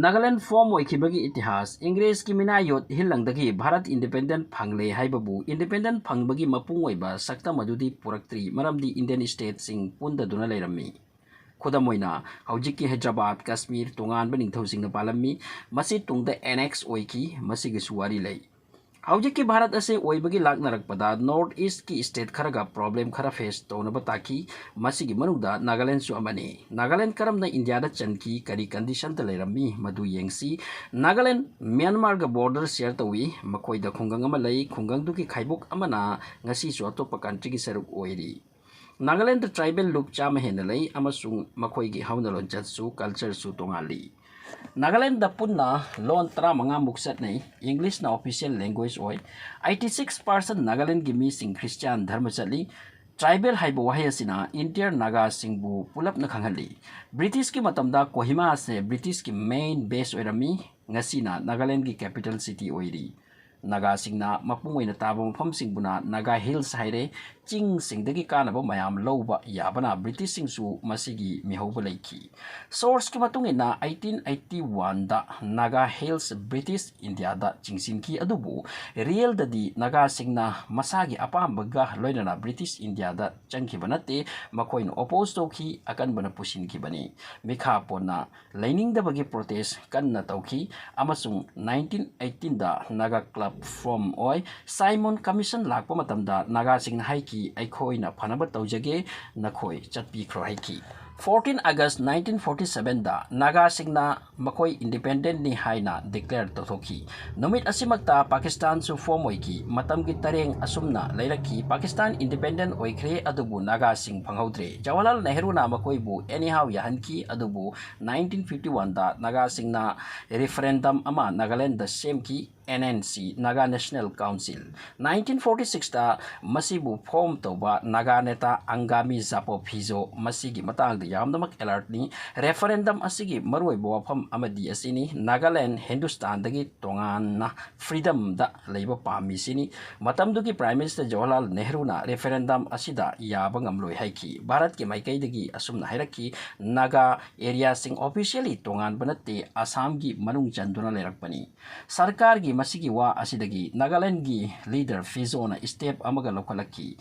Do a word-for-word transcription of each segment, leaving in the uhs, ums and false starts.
Nagaland form ꯑꯣꯏꯈꯤꯕꯒꯤ ꯏꯇꯤꯍꯥꯁ꯫ ꯏꯪꯒ꯭ꯔꯦꯖꯀꯤ ꯃꯤꯅꯥꯌꯣꯠ ꯍꯤꯜꯂꯪꯗꯒꯤ Bharat independent ꯐꯪꯂꯦ ꯍꯥꯏꯕꯕꯨ independent ꯐꯪꯕꯒꯤ ꯃꯄꯨꯡ ꯑꯣꯏꯕ ꯁꯛꯇꯝ ꯑꯗꯨꯗꯤ ꯄꯨꯔꯛꯇ꯭ꯔꯤ, ꯃꯔꯝꯗꯤ ꯏꯟꯗꯤꯌꯟ ꯁ꯭ꯇꯦꯠꯁꯤꯡ ꯄꯨꯟꯗꯗꯨꯅ ꯂꯩꯔꯝꯃꯤ꯫ ꯈꯨꯗꯝ ꯑꯣꯏꯅ, ꯍꯧꯖꯤꯛꯀꯤ ꯍꯩꯗ꯭ꯔꯕꯥꯗ, ꯀꯁꯃꯤꯔ ꯇꯣꯉꯥꯟꯕ ꯅꯤꯡꯊꯧꯁꯤꯡꯅ ꯄꯥꯜꯂꯝꯃꯤ꯫ ꯃꯁꯤ ꯇꯨꯡꯗ ꯑꯦꯅꯦꯛꯁ ꯑꯣꯏꯈꯤ꯫ ꯃꯁꯤꯒꯤꯁꯨ ꯋꯥꯔꯤ ꯂꯩ꯫ ꯍꯧꯖꯤꯛꯀꯤ ꯚꯥꯔꯠ ꯑꯁꯤ ꯑꯣꯏꯕꯒꯤ ꯂꯥꯛꯅꯔꯛꯄꯗ ꯅꯣꯔꯠ ꯏꯁ꯭ꯠꯀꯤ ꯁ꯭ꯇꯦꯠ ꯈꯔꯒ ꯄ꯭ꯔꯣꯕ꯭ꯂꯦꯝ ꯈꯔ ꯐꯦꯁ ꯇꯧꯅꯕ ꯇꯥꯈꯤ꯫ ꯃꯁꯤꯒꯤ ꯃꯅꯨꯡꯗ ꯅꯥꯒꯥꯂꯦꯟꯗꯁꯨ ꯑꯃꯅꯤ꯫ ꯅꯥꯒꯥꯂꯦꯟ ꯀꯔꯝꯅ ꯏꯟꯗꯤꯌꯥꯗ ꯆꯟꯈꯤ, ꯀꯔꯤ ꯀꯟꯗꯤꯁꯟꯗ ꯂꯩꯔꯝꯃꯤ, ꯃꯗꯨ ꯌꯦꯡꯁꯤ꯫ ꯅꯥꯒꯥꯂꯦꯟ ꯃ꯭ꯌꯥꯟꯃꯥꯔꯒ ꯕꯣꯔꯗꯔ ꯁꯤꯌꯔ ꯇꯧꯏ꯫ ꯃꯈꯣꯏꯗ ꯈꯨꯡꯒꯪ ꯑꯃ ꯂꯩ꯫ ꯈꯨꯡꯒꯪꯗꯨꯒꯤ ꯈꯥꯏꯕꯣꯛ ꯑꯃꯅ ꯉꯁꯤꯁꯨ ꯑꯇꯣꯞꯄ ꯀꯟꯇ꯭ꯔꯤꯒꯤ ꯁꯔꯨꯛ ꯑꯣꯏꯔꯤ꯫ ꯅꯥꯒꯥꯂꯦꯟꯗ ꯇ꯭ꯔꯥꯏꯕꯦꯜ ꯂꯨꯞ ꯆꯥꯝꯃ ꯍꯦꯟꯅ ꯂꯩ ꯑꯃꯁꯨꯡ ꯃꯈꯣꯏꯒꯤ ꯍꯧꯅ ꯂꯣꯟꯆꯠꯁꯨ, ꯀꯜꯆꯔꯁꯨ ꯇꯣꯉꯥꯜꯂꯤ꯫ ꯅꯥꯒꯥꯂꯦꯟꯗ ꯄꯨꯟꯅ ꯂꯣꯟ ꯇꯔꯥꯃꯉꯥꯃꯨꯛ ꯆꯠꯅꯩ꯫ ꯏꯪꯂꯤꯁꯅ ꯑꯣꯐꯤꯁꯤꯌꯦꯜ ꯂꯦꯡꯒ꯭ꯋꯦꯖ ꯑꯣꯏ꯫ ꯑꯩꯠꯇꯤ ꯁꯤꯛꯁ ꯄꯥꯔꯁꯦꯟ ꯅꯥꯒꯥꯂꯦꯟꯒꯤ ꯃꯤꯁꯤꯡ ꯈ꯭ꯔꯤꯁꯇꯤꯌꯥꯟ ꯙꯔꯃ ꯆꯠꯂꯤ꯫ ꯇ꯭ꯔꯥꯏꯕꯦꯜ ꯍꯥꯏꯕ ꯋꯥꯍꯩ ꯑꯁꯤꯅ ꯏꯟꯇꯤꯌꯔ ꯅꯥꯒꯥꯁꯤꯡꯕꯨ ꯄꯨꯂꯞꯅ ꯈꯪꯍꯜꯂꯤ꯫ ꯕ꯭ꯔꯤꯇꯤꯁꯀꯤ ꯃꯇꯝꯗ ꯀꯣꯍꯤꯃꯥ ꯑꯁꯤ ꯕ꯭ꯔꯤꯇꯤꯁꯀꯤ ꯃꯦꯟ ꯕꯦꯁ ꯑꯣꯏꯔꯝꯃꯤ꯫ ꯉꯁꯤꯅ ꯅꯥꯒꯥꯂꯦꯟꯒꯤ ꯀꯦꯄꯤꯇꯦꯜ ꯁꯤꯇꯤ ꯑꯣꯏꯔꯤ꯫ ꯅꯥꯒꯥꯁꯤꯡꯅ ꯃꯄꯨꯡ ꯑꯣꯏꯅ ꯇꯥꯕ ꯃꯐꯝꯁꯤꯡꯕꯨꯅ ꯅꯥꯒꯥ ꯍꯤꯜꯁ ꯍꯥꯏꯔꯦ꯫ ꯆꯤꯡꯁꯤꯡꯗꯒꯤ ꯀꯥꯟꯅꯕ ꯃꯌꯥꯝ ꯂꯧꯕ ꯌꯥꯕꯅ ꯕ꯭ꯔꯤꯇꯤꯁꯁꯤꯡꯁꯨ ꯃꯁꯤꯒꯤ ꯃꯤꯍꯧꯕ ꯂꯩꯈꯤ꯫ ꯁꯣꯔꯁꯀꯤ ꯃꯇꯨꯡ ꯏꯟꯅ, ꯑꯩꯠꯇꯤꯟ ꯑꯩꯠꯇꯤ ꯋꯥꯟꯗ ꯅꯥꯒꯥ ꯍꯤꯜꯁ ꯕ꯭ꯔꯤꯇꯤꯁ ꯏꯟꯗꯤꯌꯥꯗ ꯆꯤꯡꯁꯤꯟꯈꯤ, ꯑꯗꯨꯕꯨ ꯔꯤꯌꯦꯜꯗꯗꯤ ꯅꯥꯒꯥꯁꯤꯡꯅ ꯃꯁꯥꯒꯤ ꯑꯄꯥꯝꯕꯒ ꯂꯣꯏꯅꯅ ꯕ꯭ꯔꯤꯇꯤꯁ ꯏꯟꯗꯤꯌꯥꯗ ꯆꯪꯈꯤꯕ ꯅꯠꯇꯦ꯫ ꯃꯈꯣꯏꯅ ꯑꯣꯄꯣꯖ ꯇꯧꯈꯤ, ꯑꯀꯟꯕꯅ ꯄꯨꯁꯤꯟꯈꯤꯕꯅꯤ꯫ ꯃꯤꯈꯥ ꯄꯣꯟꯅ ꯂꯩꯅꯤꯡꯗꯕꯒꯤ ꯄ꯭ꯔꯣꯇꯦꯁ ꯀꯟꯅ ꯇꯧꯈꯤ, ꯑꯃꯁꯨꯡ ꯅꯥꯏꯟꯇꯤꯟ ꯑꯩꯠꯇꯤꯟꯗ ꯅꯥꯒꯥ ꯀ꯭ꯂꯕ ꯐꯣꯔꯝ ꯑꯣꯏ꯫ ꯁꯥꯏꯃꯣꯟ ꯀꯃꯤꯁꯟ ꯂꯥꯛꯄ ꯃꯇꯝꯗ ꯅꯥꯒꯥꯁꯤꯡꯅ ꯍꯥꯏꯈꯤ, "ꯑꯩꯈꯣꯏꯅ ꯐꯅꯕ ꯇꯧꯖꯒꯦ, ꯅꯈꯣꯏ ꯆꯠꯄꯤꯈ꯭ꯔꯣ" ꯍꯥꯏꯈꯤ꯫ ꯐꯣꯔꯇꯤꯟ ꯑꯥꯒꯁ ꯅꯥꯏꯟꯇꯤꯟ ꯐꯣꯔꯇꯤ ꯁꯚꯦꯟꯗ ꯅꯥꯒꯥꯁꯤꯡꯅ ꯃꯈꯣꯏ ꯏꯟꯗꯤꯄꯦꯟꯗꯦꯟꯠꯅꯤ ꯍꯥꯏꯅ ꯗꯤꯀ꯭ꯂꯦꯌꯔ ꯇꯧꯊꯣꯛꯈꯤ꯫ ꯅꯨꯃꯤꯠ ꯑꯁꯤꯃꯛꯇ ꯄꯥꯀꯤꯁꯇꯥꯟꯁꯨ ꯐꯣꯔꯝ ꯑꯣꯏꯈꯤ꯫ ꯃꯇꯝꯒꯤ ꯇꯔꯦꯡ ꯑꯁꯨꯝꯅ ꯂꯩꯔꯛꯈꯤ꯫ ꯄꯥꯀꯤꯁꯇꯥꯟ ꯏꯟꯗꯤꯄꯦꯟꯗꯦꯟꯠ ꯑꯣꯏꯈ꯭ꯔꯦ, ꯑꯗꯨꯕꯨ ꯅꯥꯒꯥꯁꯤꯡ ꯐꯪꯍꯧꯗ꯭ꯔꯦ꯫ ꯖꯋꯥꯍꯔꯂꯥꯜ ꯅꯦꯍꯔꯨꯅ ꯃꯈꯣꯏꯕꯨ ꯑꯦꯅꯤꯍꯥꯎ ꯌꯥꯍꯟꯈꯤ, ꯑꯗꯨꯕꯨ ꯅꯥꯏꯟꯇꯤꯟ ꯐꯤꯐꯇꯤ ꯋꯥꯟꯗ ꯅꯥꯒꯥꯁꯤꯡꯅ ꯔꯤꯐꯔꯦꯟꯗꯝ ꯑꯃ ꯅꯥꯒꯥꯂꯦꯟꯗ ꯁꯦꯝꯈꯤ, N N C, Naga national council. Nineteen forty ꯁꯤꯛꯁꯇ ꯃꯁꯤꯕꯨ ꯐꯣꯔꯝ ꯇꯧꯕ ꯅꯥꯒꯥ ꯅꯦꯇꯥ ꯑꯪꯒꯥꯃꯤ ꯖꯥꯄꯣ ꯐꯤꯖꯣ ꯃꯁꯤꯒꯤ ꯃꯇꯥꯡꯗ ꯌꯥꯝꯅꯃꯛ ꯑꯦꯂꯔꯠꯅꯤ꯫ ꯔꯦꯐꯔꯦꯟꯗꯝ ꯑꯁꯤꯒꯤ ꯃꯔꯨꯑꯣꯏꯕ ꯋꯥꯐꯝ ꯑꯃꯗꯤ ꯑꯁꯤꯅꯤ, ꯅꯥꯒꯥꯂꯦꯟ ꯍꯤꯟꯗꯨꯁꯇꯥꯟꯗꯒꯤ ꯇꯣꯉꯥꯟꯅ ꯐ꯭ꯔꯤꯗꯝꯗ ꯂꯩꯕ ꯄꯥꯝꯃꯤꯁꯤꯅꯤ꯫ ꯃꯇꯝꯗꯨꯒꯤ ꯄ꯭ꯔꯥꯏꯝ ꯃꯤꯅꯤꯁꯇꯔ ꯖꯋꯥꯍꯔꯂꯥꯜ ꯅꯦꯍꯔꯨꯅ ꯔꯦꯐꯔꯦꯟꯗꯝ ꯑꯁꯤꯗ ꯌꯥꯕ ꯉꯝꯂꯣꯏ ꯍꯥꯏꯈꯤ꯫ ꯚꯥꯔꯠꯀꯤ ꯃꯥꯏꯀꯩꯗꯒꯤ ꯑꯁꯨꯝꯅ ꯍꯥꯏꯔꯛꯈꯤ, ꯅꯥꯒꯥ ꯑꯦꯔꯤꯌꯥꯁꯤꯡ ꯑꯣꯐꯤꯁꯤꯌꯦꯜꯂꯤ ꯇꯣꯉꯥꯟꯕ ꯅꯠꯇꯦ, ꯑꯁꯥꯝꯒꯤ ꯃꯅꯨꯡ ꯆꯟꯗꯨꯅ ꯂꯩꯔꯛꯄꯅꯤ꯫ ꯁꯔꯀꯥꯔꯒꯤ ꯃꯁꯤꯒꯤ ꯋꯥ ꯑꯁꯤꯗꯒꯤ ꯅꯥꯒꯥꯂꯦꯟꯒꯤ ꯂꯤꯗꯔ ꯐꯤꯖꯣꯅ ꯁ꯭ꯇꯦꯞ ꯑꯃꯒ ꯂꯧꯈꯠꯂꯛꯈꯤ꯫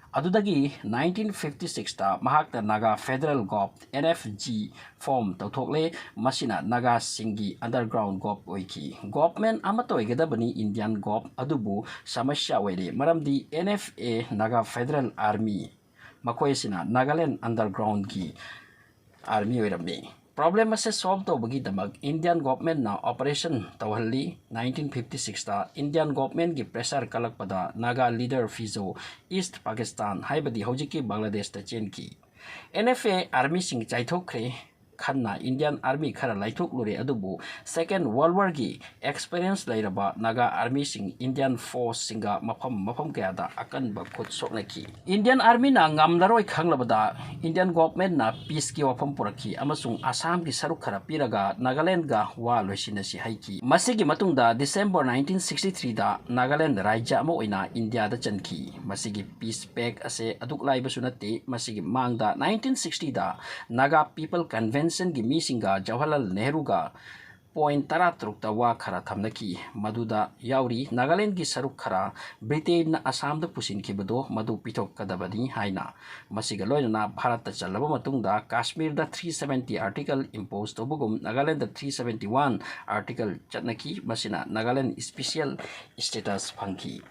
ꯑꯗꯨꯗꯒꯤ ꯅꯥꯏꯟꯇꯤꯟ ꯐꯤꯐꯇꯤ ꯁꯤꯛꯁꯇ ꯃꯍꯥꯛꯅ Naga federal gov, N F G, form ꯇꯧꯊꯣꯛꯂꯦ꯫ ꯃꯁꯤꯅ ꯅꯥꯒꯥꯁꯤꯡꯒꯤ ꯑꯟꯗꯔꯒ꯭ꯔꯥꯎꯟ ꯒꯣꯞ ꯑꯣꯏꯈꯤ꯫ ꯒꯣꯞꯃꯦꯟ ꯑꯃꯠꯇ ꯑꯣꯏꯒꯗꯕꯅꯤ ꯏꯟꯗꯤꯌꯥꯟ ꯒꯣꯞ, ꯑꯗꯨꯕꯨ ꯁꯃꯁ꯭ꯌꯥ ꯑꯣꯏꯔꯦ, ꯃꯔꯝꯗꯤ N F A, Naga federal army, ꯃꯈꯣꯏ ꯑꯁꯤꯅ ꯅꯥꯒꯥꯂꯦꯟ ꯑꯟꯗꯔꯒ꯭ꯔꯥꯎꯟꯒꯤ ꯑꯥꯔꯃꯤ ꯑꯣꯏꯔꯝꯃꯤ꯫ ꯄ꯭ꯔꯣꯕ꯭ꯂꯦꯝ ꯑꯁꯦ ꯁꯣꯜꯕ ꯇꯧꯕꯒꯤꯗꯃꯛ ꯏꯟꯗꯤꯌꯥꯟ ꯒꯣꯞꯃꯦꯟꯅ ꯑꯣꯄꯔꯦꯁꯟ ꯇꯧꯍꯜꯂꯤ꯫ ꯅꯥꯏꯟꯇꯤꯟ ꯐꯤꯐꯇꯤ ꯁꯤꯛꯁꯇ ꯏꯟꯗꯤꯌꯥꯟ ꯒꯣꯞꯃꯦꯟꯒꯤ ꯄ꯭ꯔꯦꯁꯔ ꯀꯜꯂꯛꯄꯗ ꯅꯥꯒꯥ ꯂꯤꯗꯔ ꯐꯤꯖꯣ ꯏꯁ ꯄꯥꯀꯤꯁꯇꯥꯟ, ꯍꯥꯏꯕꯗꯤ ꯍꯧꯖꯤꯛꯀꯤ ꯕꯪꯒ꯭ꯂꯥꯗꯦꯁꯇ ꯆꯦꯟꯈꯤ꯫ ꯑꯦꯟ ꯑꯦꯐ ꯑꯦ ꯑꯥꯔꯃꯤꯁꯤꯡ ꯆꯥꯏꯊꯣꯛꯈ꯭ꯔꯦ꯫ ꯈꯟꯅ ꯏꯟꯗꯤꯌꯥꯟ ꯑꯥꯔꯃꯤ ꯈꯔ ꯂꯥꯏꯊꯣꯛꯂꯨꯔꯦ, ꯑꯗꯨꯕꯨ ꯁꯦꯀꯦꯟ ꯋꯥꯔꯜ ꯋꯥꯔꯒꯤ ꯑꯦꯛꯁꯄꯤꯔꯤꯌꯦꯟꯁ ꯂꯩꯔꯕ ꯅꯥꯒꯥ ꯑꯥꯔꯃꯤꯁꯤꯡ ꯏꯟꯗꯤꯌꯥꯟ ꯐꯣꯔꯁꯁꯤꯡꯒ ꯃꯐꯝ ꯃꯐꯝ ꯀꯌꯥꯗ ꯑꯀꯟꯕ ꯈꯨꯠ ꯁꯣꯛꯅꯈꯤ꯫ ꯏꯟꯗꯤꯌꯥꯟ ꯑꯥꯔꯃꯤꯅ ꯉꯝꯂꯔꯣꯏ ꯈꯪꯂꯕꯗ ꯏꯟꯗꯤꯌꯥꯟ ꯒꯣꯚꯔꯟꯃꯦꯟꯠꯅ ꯄꯤꯁꯀꯤ ꯋꯥꯐꯝ ꯄꯨꯔꯛꯈꯤ ꯑꯃꯁꯨꯡ ꯑꯁꯥꯝꯒꯤ ꯁꯔꯨꯛ ꯈꯔ ꯄꯤꯔꯒ ꯅꯥꯒꯥꯂꯦꯟꯗꯒ ꯋꯥ ꯂꯣꯏꯁꯤꯟꯅꯁꯤ ꯍꯥꯏꯈꯤ꯫ ꯃꯁꯤꯒꯤ ꯃꯇꯨꯡꯗ ꯗꯤꯁꯦꯝꯕꯔ ꯅꯥꯏꯟꯇꯤꯟ ꯁꯤꯛꯁꯇꯤ ꯊ꯭ꯔꯤꯗ ꯅꯥꯒꯥꯂꯦꯟꯗ ꯔꯥꯖ꯭ꯌ ꯑꯃ ꯑꯣꯏꯅ ꯏꯟꯗꯤꯌꯥꯗ ꯆꯟꯈꯤ꯫ ꯃꯁꯤꯒꯤ ꯄꯤꯁ ꯄꯦꯛ ꯑꯁꯦ ꯑꯗꯨꯛ ꯂꯥꯏꯕꯁꯨ ꯅꯠꯇꯦ꯫ ꯃꯁꯤꯒꯤ ꯃꯃꯥꯡꯗ ꯅꯥꯏꯟꯇꯤꯟ ꯁꯤꯛꯁꯇꯤꯗ ꯅꯥꯒꯥ ꯄꯤꯄꯜ ꯀꯟꯚꯦꯟꯁꯟꯒꯤ ꯃꯤꯁꯤꯡꯒ ꯖꯋꯥꯍꯔꯂꯥꯜ ꯅꯦꯍꯔꯨꯒ ꯄꯣꯏꯟꯠ ꯇꯔꯥꯇꯔꯨꯛꯇ ꯋꯥ ꯈꯔ ꯊꯝꯅꯈꯤ꯫ ꯃꯗꯨꯗ ꯌꯥꯎꯔꯤ, ꯅꯥꯒꯥꯂꯦꯟꯗꯒꯤ ꯁꯔꯨꯛ ꯈꯔ ꯕ꯭ꯔꯤꯇꯦꯟꯅ ꯑꯁꯥꯝꯗ ꯄꯨꯁꯤꯟꯈꯤꯕꯗꯣ ꯃꯗꯨ ꯄꯤꯊꯣꯛꯀꯗꯕꯅꯤ ꯍꯥꯏꯅ꯫ ꯃꯁꯤꯒ ꯂꯣꯏꯅꯅ ꯚꯥꯔꯠꯇ ꯆꯜꯂꯕ ꯃꯇꯨꯡꯗ ꯀꯥꯁꯃꯤꯔꯗ ꯊ꯭ꯔꯤ ꯁꯕꯦꯟꯇꯤ ꯑꯥꯔꯇꯤꯀꯜ ꯏꯝꯄꯣꯖ ꯇꯧꯕꯒꯨꯝ ꯅꯥꯒꯥꯂꯦꯟꯗ ꯊ꯭ꯔꯤ ꯁꯕꯦꯟꯇꯤ ꯋꯥꯟ ꯑꯥꯔꯇꯤꯀꯜ ꯆꯠꯅꯈꯤ꯫ ꯃꯁꯤꯅ ꯅꯥꯒꯥꯂꯦꯟ ꯏꯁꯄꯤꯁꯤꯌꯦꯜ ꯁ꯭ꯇꯦꯇꯁ ꯐꯪꯈꯤ꯫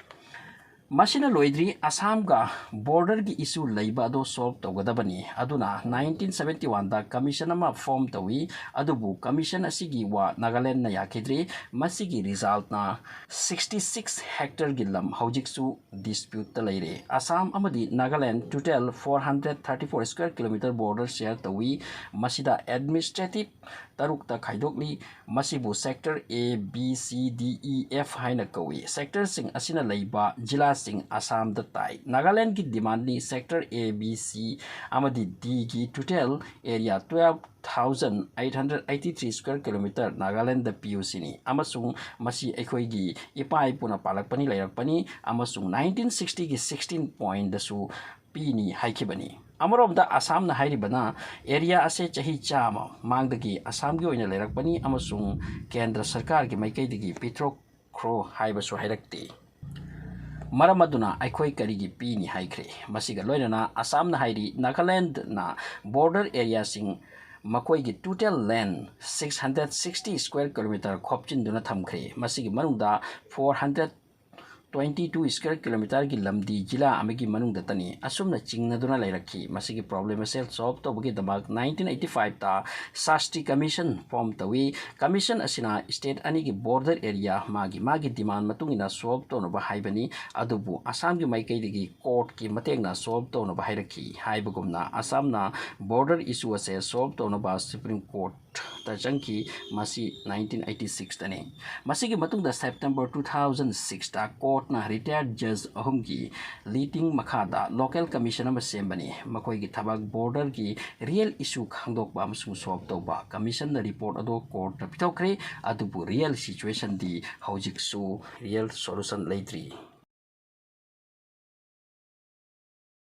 ꯃꯁꯤꯅ ꯂꯣꯏꯗ꯭ꯔꯤ, ꯑꯁꯥꯝꯒ ꯕꯣꯔꯗꯔꯒꯤ ꯏꯁꯨ ꯂꯩꯕ ꯑꯗꯨ ꯁꯣꯜꯕ ꯇꯧꯒꯗꯕꯅꯤ꯫ ꯑꯗꯨꯅ ꯅꯥꯏꯟꯇꯤꯟ ꯁꯕꯦꯟꯇꯤ ꯋꯥꯟꯗ ꯀꯃꯤꯁꯟ ꯑꯃ ꯐꯣꯔꯝ ꯇꯧꯏ, ꯑꯗꯨꯕꯨ ꯀꯃꯤꯁꯟ ꯑꯁꯤꯒꯤ ꯋꯥ ꯅꯥꯒꯥꯂꯦꯟꯗꯅ ꯌꯥꯈꯤꯗ꯭ꯔꯤ꯫ ꯃꯁꯤꯒꯤ ꯔꯤꯖꯜꯠꯅ ꯁꯤꯛꯁꯇꯤ ꯁꯤꯛꯁ ꯍꯦꯛꯇꯔꯒꯤ ꯂꯝ ꯍꯧꯖꯤꯛꯁꯨ ꯗꯤꯁꯄ꯭ꯌꯨꯠꯇ ꯂꯩꯔꯦ꯫ ꯑꯁꯥꯝ ꯑꯃꯗꯤ Nagaland total four hundred thirty four square kilometre border share ꯇꯧꯏ꯫ ꯃꯁꯤꯗ ꯑꯦꯗꯃꯤꯅꯤꯁꯇ꯭ꯔꯦꯇꯤꯚ ꯇꯔꯨꯛꯇ ꯈꯥꯏꯗꯣꯛꯂꯤ꯫ ꯃꯁꯤꯕꯨ ꯁꯦꯛꯇꯔ ꯑꯦ, ꯕꯤ, ꯁꯤ, ꯗꯤ, ꯏ, ꯑꯦꯐ ꯍꯥꯏꯅ ꯀꯧꯏ꯫ ꯁꯦꯛꯇꯔꯁꯤꯡ ꯑꯁꯤꯅ ꯂꯩꯕ ꯖꯤꯂꯥ ꯁꯤꯡ ꯑꯁꯥꯝꯗ ꯇꯥꯏ꯫ ꯅꯥꯒꯥꯂꯦꯟꯗꯒꯤ demandꯅꯤ sector A, B, C ꯑꯃꯗꯤ Dꯒꯤ total area twelve thousand eight hundred eighty three square kilometer Nagaland ꯄꯤꯌꯨ ꯁꯤꯅꯤ꯫ ꯑꯃꯁꯨꯡ ꯃꯁꯤ ꯑꯩꯈꯣꯏꯒꯤ ꯏꯄꯥ ꯏꯄꯨꯅ ꯄꯥꯜꯂꯛꯄꯅꯤ, ꯂꯩꯔꯛꯄꯅꯤ, ꯑꯃꯁꯨꯡ nineteen sixtyꯒꯤ sixteen pointꯗꯁꯨ ꯄꯤꯅꯤ ꯍꯥꯏꯈꯤꯕꯅꯤ꯫ ꯑꯃꯔꯣꯝꯗ ꯑꯁꯥꯝꯅ ꯍꯥꯏꯔꯤꯕꯅ area ꯑꯁꯦ ꯆꯍꯤ ꯆꯥꯝꯃ ꯃꯥꯡꯗꯒꯤ ꯑꯁꯥꯝꯒꯤ ꯑꯣꯏꯅ ꯂꯩꯔꯛꯄꯅꯤ ꯑꯃꯁꯨꯡ ꯀꯦꯟꯗ꯭ꯔ ꯁꯔꯀꯥꯔꯒꯤ ꯃꯥꯏꯀꯩꯗꯒꯤ ꯄꯤꯊꯣꯛꯈ꯭ꯔꯣ ꯍꯥꯏꯕꯁꯨ ꯍꯥꯏꯔꯛꯇꯦ꯫ ꯃꯔꯝ ꯑꯗꯨꯅ ꯑꯩꯈꯣꯏ ꯀꯔꯤꯒꯤ ꯄꯤꯅꯤ ꯍꯥꯏꯈ꯭ꯔꯦ? ꯃꯁꯤꯒ ꯂꯣꯏꯅꯅ ꯑꯁꯥꯝꯅ ꯍꯥꯏꯔꯤ, ꯅꯥꯒꯥꯂꯦꯟꯗꯅ border areaꯁꯤꯡ ꯃꯈꯣꯏꯒꯤ total land six hundred sixty square kilometer ꯈꯣꯞꯆꯤꯟꯗꯨꯅ ꯊꯝꯈ꯭ꯔꯦ꯫ ꯃꯁꯤꯒꯤ ꯃꯅꯨꯡꯗ four hundred twenty two square kilometerꯒꯤ ꯂꯝꯗꯤ ꯖꯤꯂꯥ ꯑꯃꯒꯤ ꯃꯅꯨꯡꯗꯇꯅꯤ꯫ ꯑꯁꯨꯝꯅ ꯆꯤꯡꯅꯗꯨꯅ ꯂꯩꯔꯛꯈꯤ꯫ ꯃꯁꯤꯒꯤ problem ꯑꯁꯤ solve ꯇꯧꯕꯒꯤꯗꯃꯛ nineteen eighty fiveꯇ ꯁꯥꯁꯇꯤ commission form ꯇꯧꯏ꯫ Commission ꯑꯁꯤꯅ state ꯑꯅꯤꯒꯤ border area ꯃꯥꯒꯤ ꯃꯥꯒꯤ demand ꯃꯇꯨꯡ ꯏꯟꯅ solve ꯇꯧꯅꯕ ꯍꯥꯏꯕꯅꯤ꯫ ꯑꯗꯨꯕꯨ ꯑꯁꯥꯝꯒꯤ ꯃꯥꯏꯀꯩꯗꯒꯤ courtꯀꯤ ꯃꯇꯦꯡꯅ solve ꯇꯧꯅꯕ ꯍꯥꯏꯔꯛꯈꯤ꯫ ꯍꯥꯏꯕꯒꯨꯝꯅ ꯑꯁꯥꯝꯅ border issue ꯑꯁꯦ solve ꯇꯧꯅꯕ Supreme Courtꯇ ꯆꯪꯈꯤ꯫ ꯃꯁꯤ nineteen eighty sixꯇꯅꯤ꯫ ꯃꯁꯤꯒꯤ ꯃꯇꯨꯡꯗ September two thousand sixꯇ courtꯅ retired judge ꯑꯍꯨꯝꯒꯤ leading ꯃꯈꯥꯗ local commission ꯑꯃ ꯁꯦꯝꯕꯅꯤ꯫ ꯃꯈꯣꯏꯒꯤ ꯊꯕꯛ borderꯒꯤ real issue ꯈꯪꯗꯣꯛꯄ ꯑꯃꯁꯨꯡ solve ꯇꯧꯕ꯫ Commissionꯅ report ꯑꯗꯨ courtꯇ ꯄꯤꯊꯣꯛꯈ꯭ꯔꯦ, ꯑꯗꯨꯕꯨ real situationꯗꯤ ꯍꯧꯖꯤꯛꯁꯨ real solution ꯂꯩꯇ꯭ꯔꯤ꯫